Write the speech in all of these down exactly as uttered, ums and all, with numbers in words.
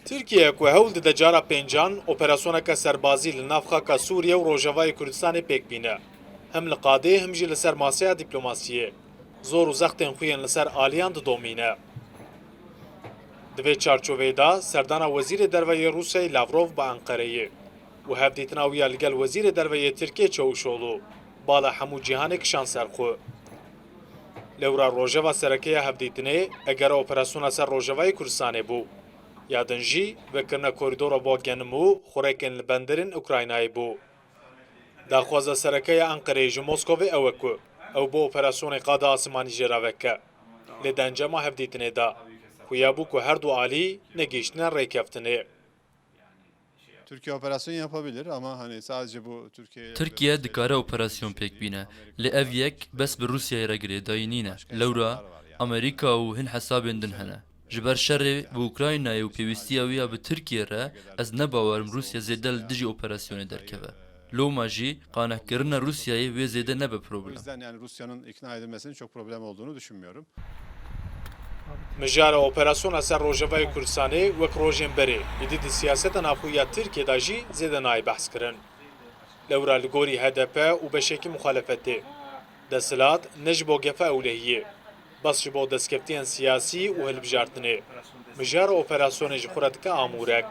Tirkiye ku hewl dide cara pêncan operasyoneke serbazî li nav xaka Sûriye û Rojavayê Kurdistanê pêk bîne, him li qadê him jî li ser maseya dîplomasiyê zor û zextên xwe yên li ser aliyan didomîne. Di vê çarçoveyê de serdana Wezîrê Derve yê Rûsyayê Lavrov bi Enqereyê û hevdîtina wî ya li gel Wezîrê Derve yê Tirkiyê Çavuşoglu bala hemû cîhanê kişand ser xwe. Lewra rojeva sereke ya hevdîtinê egera operasyona ser Rojavayê Kurdistanê bû. Ya din jî vekirina korîdora bo genim û xurêkên li benderên Ukraynayê bû. Daxwaza sereke ya Enqereyê ji Moskovê ew e ku ew bi operasyonê qada asimanî jê re veke. Lê di encama hevdîtinê de xuya bû ku her du alî negihîştine rêkeftinê. Türkiye operasyon yapabilir ama hani sadece bu Türkiye ile Tirkiye dikare operasyon pêk bîne, lê ev yek bes bi Rûsyayê re girêdayî nîne. Lewra Amerîka û hin hesabên din hene. Ji ber şerê bi Ukraynayê û pêwîstiya wî ya bi Tirkiye re, ez ne bawer im Rûsya zêde li dijî operasyonê derkeve. Loma jî qanehkirina Rûsyayê wê zêde nebe O problem. yüzden yani Rusya'nın ikna edilmesinin çok problem olduğunu düşünmüyorum. Mijara operasyona ser Rojavayê Kurdistanê wek rojên berê êdî di siyaseta navxwe ya Tirkiyê de jî zêde nayê behs kirin. Lewra li gorî H D P û beşekî muxalefetê, desthilat ne ji bo gefa ewlehiyê, bes ji bo destkeftiyên siyasî û hilbijartinê, mijara operasyonê ji xwe re dike amûrek.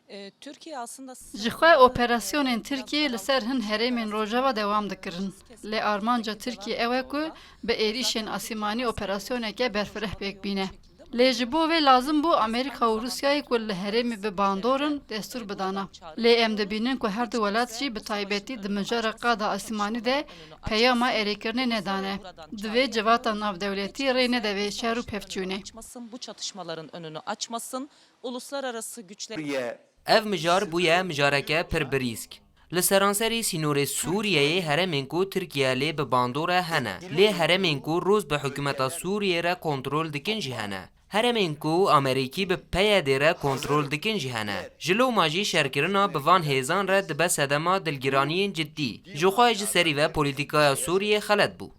E, Türkiye aslında Ji xwe operasyonên Tirkiyê li ser hin herêmên Rojava dewam dikirin. Lê armanca Tirkiyê ew e ku bi êrîşên asîmanî operasyoneke berfireh pêk bîne. Lê ji bo vê lazim bû Amerîka û Rûsyayê ku li herêmê bi bandor in, destûr bidana. Lê em dibînin ku her du welat jî bi taybetî di mijara qada asîmanî de peyama erêkirinê nedane. Divê civata navdewletî rê nede vê şer û pevçûnê. Açmasın, bu çatışmaların önünü açmasın. Uluslararası güçler Ev mijar bûye mijareke pir birîsk. Li seranserî sînorê Sûriyeyê herêmên ku Tirkiye lê bi bandor e hene. Lê herêmên ku Rûs bi hikûmeta Sûriyê re kontrol dikin jî hene. Herêmên ku Amerîkî bi P Y D re kontrol dikin jî hene. Ji loma jî şerkirina bi van hêzan re dibe sedema dilgiraniyên ciddî. Ji xwe ji serî ve polîtîkaya Sûriyê xelet bû.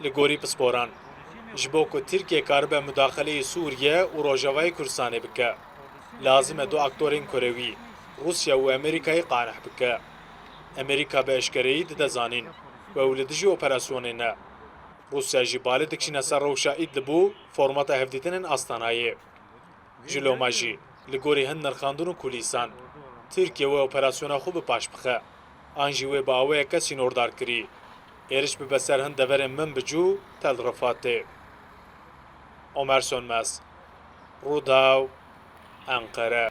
Li gorî pisporan, ji bo ku Tirkiye karibe mudaxileyê Sûriye û Rojavayê Kurdistanê bike, lazim e du aktorên kurewî, Rûsya û Amerîkayê, qaneh bike. Amerîka bi eşkereyî dide zanîn ku ew li dijî operasyonê ne. Rûsya jî balê dikişîne ser rewşa Îdlib û formata hevdîtinên Astanayê. Ji loma jî, li gorî hin nirxandin û kulîsan, Tirkiye wê operasyona xwe bi paş bixe, an jî wê bi awayeke sînordar kirî êriş bibe ser hin deverên Minbic û Tel Rifatê. Omer Sönmez, Rûdaw, Enqere.